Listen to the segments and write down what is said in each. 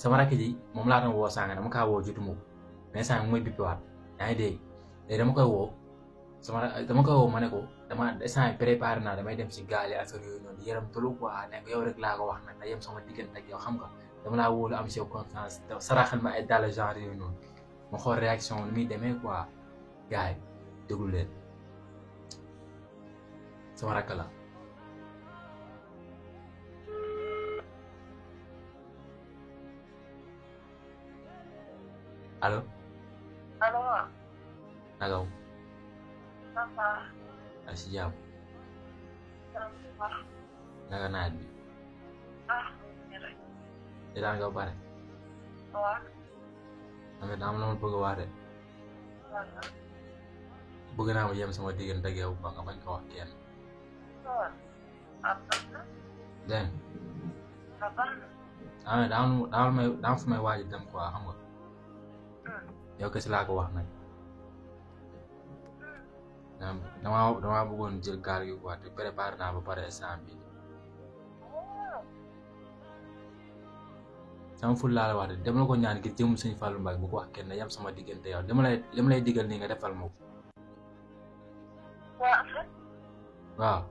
sama rakk ji moom laa doon woo sànga dama kaa woo jotuma ko mais sànga mooy bippiwaat yaa ngi dégg léegi dama koy woo ma ne ko dama instant préparé naa damay dem si gaal yi affaire yooyu noonu yaram tolu quoi nekk yow rek laa ko wax nag na yem sama diggante ak yow xam nga dama laa wóolu am si yow confiance saraxal ma ay dàll genre yooyu noonu ma xool réaction ni muy demee quoi gars yi déglu leen sama rakk la allo allo nagaw papa a si jàmm naga naaj bi di daan nga pare ame daa am la ma bëgg a wax de bëgg naa ma yem sama diggante ak yow ba nga bañ ko wax kenn dégg nga daa fu may waaj dem quoi xam nga yow kese laa ko wax nag damaa bëggoon jël gaal gi quoi te préparé naa ba pare instant bi sama ful laa la wax de dem la ko ñaan ngir jëm Sëñ Fallou Mbacké bu ko wax kenn yam sama diggante yow li ma lay digal nii nga defal ma ko waaw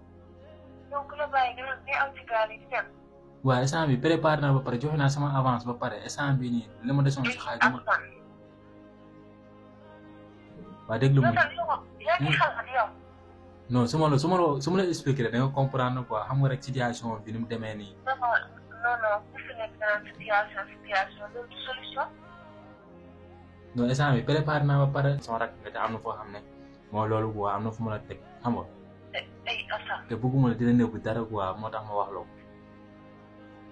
waaw instant bi préparé naa ba pare joxe naa sama avance ba pare instant bi nii li ma desoon si xaaj ma waaw déglu ma non su ma la expliqué da nga comprendre quoi xam nga rek situation bi ni mu demee nii non instant bi préparé naa ba pare sama rak nga te am na foo xam ne moo loolu quoi am na fu ma la teg xam nga te bëgguma la dina nëbb dara quoi moo tax ma wax loo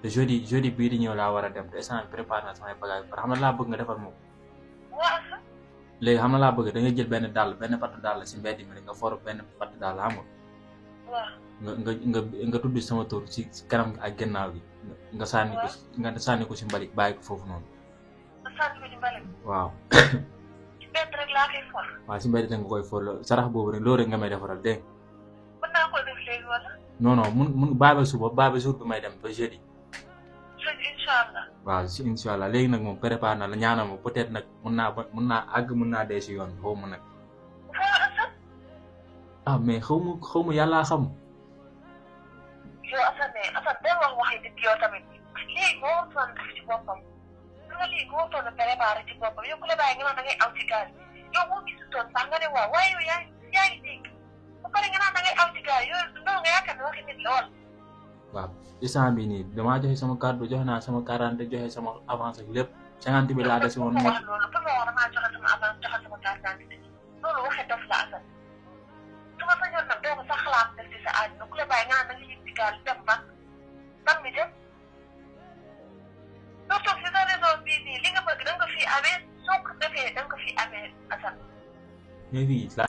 te jeudi bii di ñëw laa war a dem te instant bi préparé naa samay bagage par xam na laa bëgg nga defal moom léegi xam na laa bëgg da nga jël benn patt dàll si mbedd mi nga for benn patt dàll xam nga nga tudd sama tur si kanam ak gannaaw gi nga sànni ko si mbalit bàyyi ko foofu noonu waaw waaw si mbedd nga koy for sarax boobu rek loolu rek nga may defaral dégg non mun bàyyi ba suba bàyyi ba jour bi may dem ba jeudi waaw si incha allah léegi nag moom préparé na la ñaanal ma peut-être nag mun naa dee si yoon bi xaw ma nag ah mais xaw ma yàllaa xam. yow Assane day wax waxi nit yow tamit lii moo waroon def ci boppam lii moo waroon a préparé ci boppam yow ku la bàyyi nga naan da ngay aw ci gaal yow boo gisutoon sax nga ne waaw waaye yow yaa ngi dégg ba pare nga naan da ngay aw ci gaal yow non nga yaakaar ne waxi nit la woon. waaw instant bii nii damaa joxe sama carte joxe naa sama 40 joxe sama avance ak lépp 50 bi laa dese woon. pour ma wax damaa joxe sama avance joxe sama carte d'identité loolu waxee dof la Assane su ma sañoon nag doo ko sax xalaat def ci sa àdduna ku la bàyyi nga naan da nga yëg ci gaal dem ban mi dem doo toog si sa réseau bii nii li nga bëgg da nga ko fi amee soo ko defee da nga ko fi amee Assane. mais fii